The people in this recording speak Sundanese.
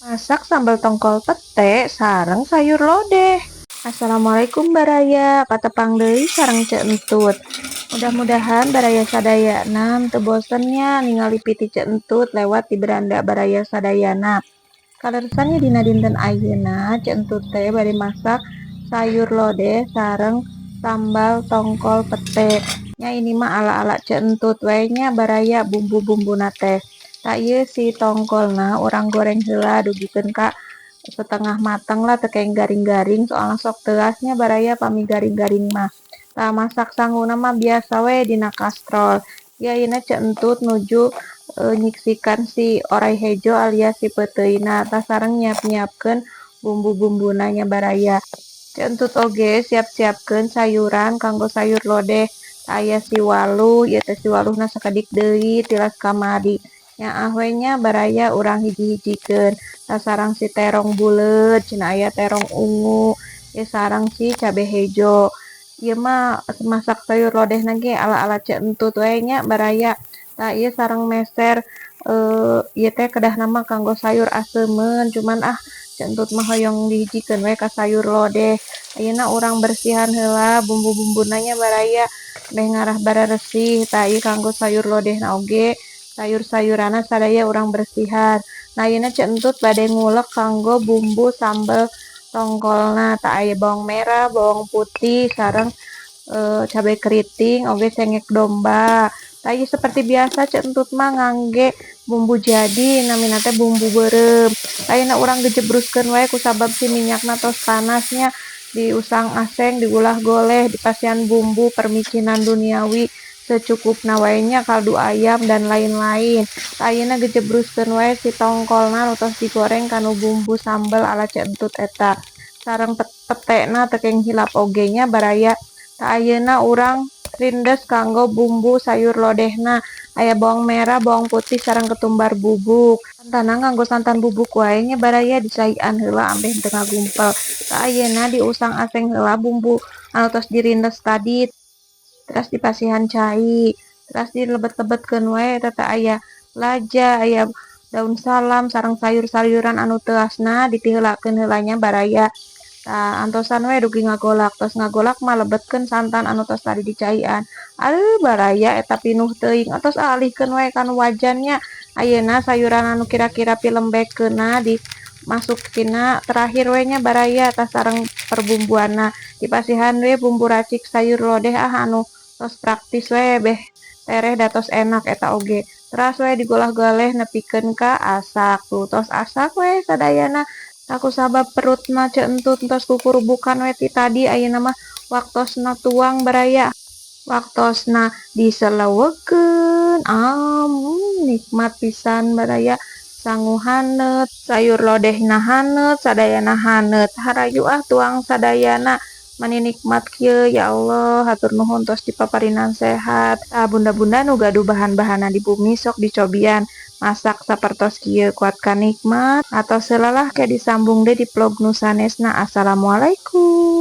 Masak sambal tongkol pete sareng sayur lodeh. Assalamualaikum, Baraya, patepang deui sareng Ceu Entut. Mudah-mudahan Baraya sadayana teu bosen nya ningali piti Ceu Entut lewat di beranda Baraya sadayana. Kaleresan nya, dina dinten ayeuna Ceu Entut teh bade masak sayur lodeh sareng sambal tongkol pete. Nya, ini mah ala-ala Ceu Entut we nya, Baraya, bumbu-bumbuna teh. Tah, ieu si tongkolna urang goreng heula dugikeun ka setengah mateng lah, teu kenging garing-garing, soalna sok teuas nya, Baraya, pami garing-garing mah. Tah, masak sanguna mah biasa we dina kastrol. Ieu ayeuna Ceu Entut nuju nyiksikan si oray hejo alias si peuteuyna, tah sareng nyiap-nyiapkeun bumbu-bumbuna nya, Baraya. Ceu Entut oge siap-siapkeun sayuran kanggo sayur lodeh. Tah, aya si waluh, ieu teh si waluhna sakedik deui tilas kamari. Nyaah we nya, Baraya, urang hiji-hijikeun. Tah, sareng si terong buleud, cenah aya terong ungu, ieu sareng si cabe hejo. Ieu mah masak sayur lodehna ge ala-ala Ceu Entut we nya, Baraya. Tah, ieu sareng meser ieu teh kedahna mah kanggo sayur aseumeun, cuman ah, Ceu Entut mah hoyong dihijikeun we ka sayur lodeh. Ayeuna urang bersihan heula bumbu-bumbuna nya, Baraya, meh ngarah bararesih. Tah, ieu kanggo sayur lodehna oge sayur-sayuranna sadaya urang bersihan. Nah, ayeuna Ceu Entut bade ngulek kanggo bumbu sambel tongkolna. Tah, aya bawang merah, bawang putih, sareng cabe keriting oge cengek domba. Tah, ieu seperti biasa Ceu Entut mah ngangge bumbu jadi, namina teh bumbu beureum. Ayeuna urang gejebruskeun wae kusabab si minyakna tos panas nya, diusang aseng, digulah goleh, dipasihan bumbu permicinan duniawi secukupna wae nya, kaldu ayam dan lain-lain. Ayeuna gejebruskeun wae si tongkolna nu tos digoreng kanu bumbu sambel ala Ceu Entut eta. Sareng petena teu kenging hilap oge nya, Baraya. Tah, ayeuna urang rindes kanggo bumbu sayur lodehna. Aya bawang merah, bawang putih, sareng ketumbar bubuk. Santanna nganggo santan bubuk wae nya, Baraya, dicaian heula ambeh teu ngagumpel. Tah, ayeuna diusang aseng heula bumbu anu tos dirindes tadi, teras dipasihan cai, teras dilebet-lebetkeun wae. Eta teh aya laja, aya daun salam, sareng sayur-sayuran anu teuasna ditiheulakeun heula nya, Baraya. Tah, antosan we dugi ngagolak. Tos ngagolak mah lebetkeun santan anu tos tadi dicaian. Aduh, Baraya, eta pinuh teuing. Atos alihkeun wae kana wajan nya. Ayeuna sayuran anu kira-kira pilembekeunna dimasukina terakhir we nya, Baraya. Tah, sareng perbumbuanna dipasihan we bumbu racik sayur lodeh, ah, anu tos praktis we, beh tereh da tos enak eta oge. Teras we digolah-goleh nepikeun ka asak. Tuh, tos asak we sadayana. Tah, kusabab perutna Ceu Entut tos kukurubukan we ti tadi, ayeuna mah waktosna tuang, Baraya, waktosna diseleweukeun. Nikmat pisan, Baraya, sangu haneut, sayur lodehna haneut, sadayana haneut. Harayu ah tuang sadayana, mani nikmat kieu. Ya Allah, hatur nuhun tos dipaparinan sehat. Tah, bunda-bunda nu gaduh bahan-bahanna di bumi, sok dicobian masak sapertos kieu, kuat kanikmat. Atos heula lah, ke disambung deui di vlog nu sanesna. Assalamualaikum.